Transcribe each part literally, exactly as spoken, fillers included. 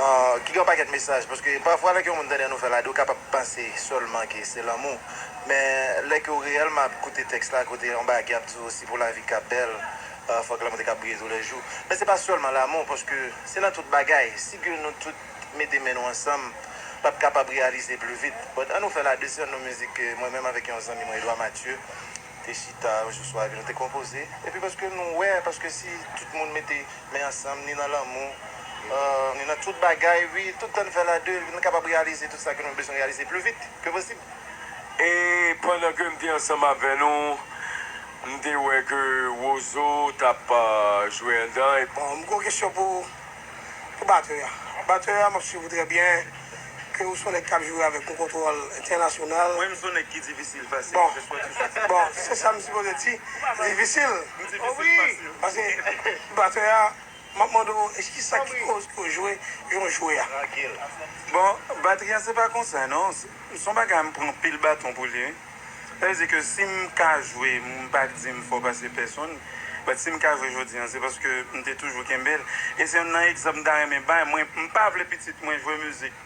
Ah, ki gen yon pakèt mesaj, paske pafwa lè ke yon moun tande An Nou Fè La De, ou kapab panse sèlman ke se lanmou. Men lè ke w reyèlman ap koute tèks la, kote yon bagay ap di w si pou lavi ka bèl, ah, fòk lanmou te ka briye toulejou. Men se pa sèlman lanmou, paske se nan tout bagay. Si ke nou tout mete men nou ansanm, n ap kapab reyalize pli vit. But An Nou Fè La De, se yon nouvo mizik ke mwen menm avèk yon zanmi mwen, Edouard Mathieu, te chita yon jou swa epi nou te konpoze. Epi paske nou wè, paske si tout moun mete men ansanm, ni nan lanmou, euh, ni nan tout bagay, wi, tout tan n fè la de, nou kapab reyalize tout sa ke nou bezwen reyalize pli vit ke posib. E pandan ke m te ansanm avè nou, m te wè ke Wozo t ap, euh, jwe anndan. E bon, m gen yon kesyon pou, pou batè a. Batè a, m ap swiv ou trè byen, ke ou se yon nèg k ap jwe avèk yon kontwòl entènasyonal. Mwen menm, se yon nèg ki difisil fasil. Bon, se swa ki fasil. Bon, se sa m sipoze di. Difisil. M difisil fasil. Paske batè a, m ap mande w, e kisa ki koz ke w jwe jan w jwe a? Bon, batri a se pa konsa, non. Se, se yon bagay m pran anpil baton pou li, wi. Sa vle di ke si m ka jwe, m pa di m fò pase pèsonn, but si m ka jwe jodi a, se paske m te toujou kenbe l. E se youn nan egzanp m ta renmen bay. Mwen, m pa vle pitit mwen jwe mizik.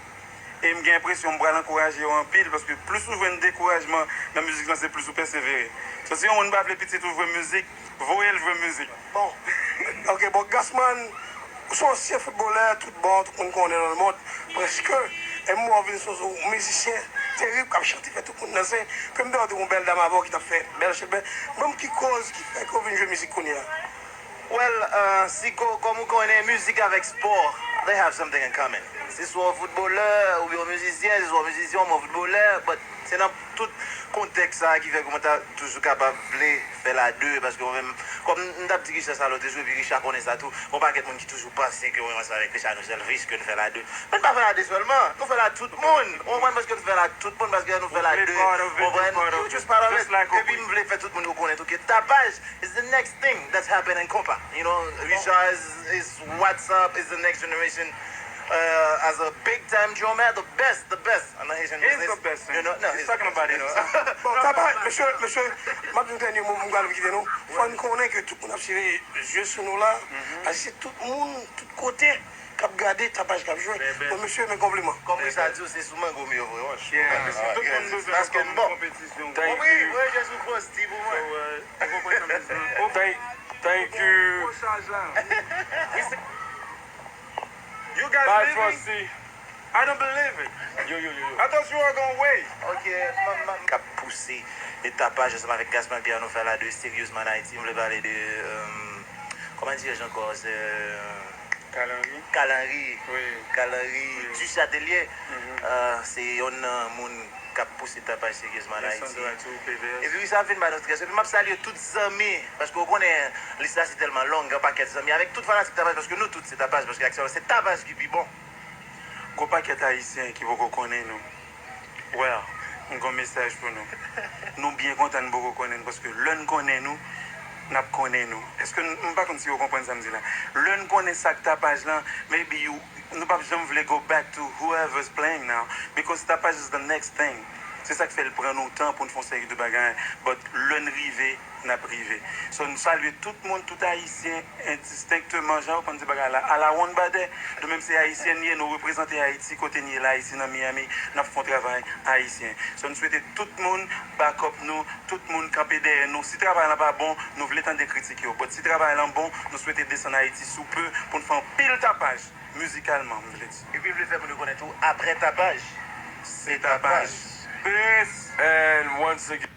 E m gen enpresyon m pral ankouraje yo anpil, paske plis ou jwenn dekourajman nan mizik lan, se plis ou pèsevere. So, si yon moun pa vle pitit ou jwe mizik, voye l jwe mizik. Bon. Ok, bon, Gassman, ou se yon ansyen foutbolè, tout bon, tout moun konnen nan lemonn, prèske. E m wè w vin se yon mizisyen terib k ap chante, fè tout moun danse. Ke m te wè w te gen yon bèl dam avè w ki t ap fè bèl chèlbè. Ban m ki koz ki fè ke w vin jwe mizik kounye a? Well, uh, si ko-, kòm ou konnen, mizik avèk spò, they have something in common. Se swa w foutbolè, oubyen w mizisyen, se swa w mizisyen, oubyen w foutbolè, but se nan tout kontèks sa a ki fè ke mwen ta toujou kapab vle fè la de, paske mwen menm, kòm m t ap di Richard sa lòt jou, epi Richard konnen sa tou, gon pakèt moun ki toujou panse ke mwen ansanm avèk Richard nou selfish, ke nou fè la de. Men n pa fè la de sèlman, nou fè la tout moun. Ou konprann? Paske nou fè la tout moun, paske nou fè la de. Ou konprann? You just part of it. Epi m vle fè tout moun yo konnen tou ke Tapaj is the next thing that's happening konpa. You know, Richard is, is what's up, is the next generation, uh, as a big time drummer, the best, the best in the Haitian business. He's the best, man. You know, no, he's the best, you know. Bon, Tapaj, mesye, mesye, m ap di yon dènye mo, m pral kite nou. Fò n konnen ke tout moun ap siveye zye sou nou la. Paske se tout moun, tout kote k ap gade Tapaj k ap jwe. Bon, mesye, men konpliman. Kòm Richard di w, se sou mango m yo voye wòch. Yeah. Tout moun bezwen nan konpetisyon. Wi, wi, wi, just pou Frosty pou mwen. Thank, thank you. You guys leaving? Bye, Frosty. I don't believe it. Yo, yo, yo, yo. I thought you were gonna wait. Ok, m ap, m ap, k ap pouse e Tapaj ansanm avèk Gassman Pierre nou fè la de Seriousman Haiti. M vle pale de, euh, kòman dirè ankò, se, euh, Carl Henry. Carl Henry. Wi. Carl Henry Duchâtelet. Euh, se youn nan moun k ap pouse Tapaj Seriousman Haiti. Epi wi, sa ap vin ba nou strès. Epi m ap salye tout zanmi, paske ou konnen lis la se tèlman long, gen yon pakèt zanmi, avèk tout fanatik Tapaj, paske nou tout se Tapaj, paske aktyèlman se Tapaj ki pi bon. Gon pakèt Ayisyen ki poko konnen nou. Well, m gon mesaj pou nou. Nou byen kontan n poko konnen n, paske lè n konnen nou, n ap konnen nou. Èske n, m pa konn si yo konprann sa m di la. Lè n konnen sa k Tapaj lan, maybe you, nou p ap janm vle go back to whoever's playing now, because Tapaj is the next thing. Se sa k fè l pran nou tan pou n fè yon seri de bagay. But lè n rive, n ap rive. So, n salye tout moun, tout Ayisyen, endistenkteman, jan yo konn di bagay la, a la wonn badè. Nou menm se Ayisyen n ye, nou reprezante Ayiti kote n ye la, isi nan Miami, n ap fè yon travay ayisyen. So, n swete tout moun back up nou, tout moun kanpe dèyè nou. Si travay lan pa bon, nou vle tande kritik yo. But si travay lan bon, nou swete desann Ayiti sou pe pou n fè anpil Tapaj, mizikalman, m vle di. Epi l vle fè moun yo konnen tou, apre Tapaj, se Tapaj. Peace and once again.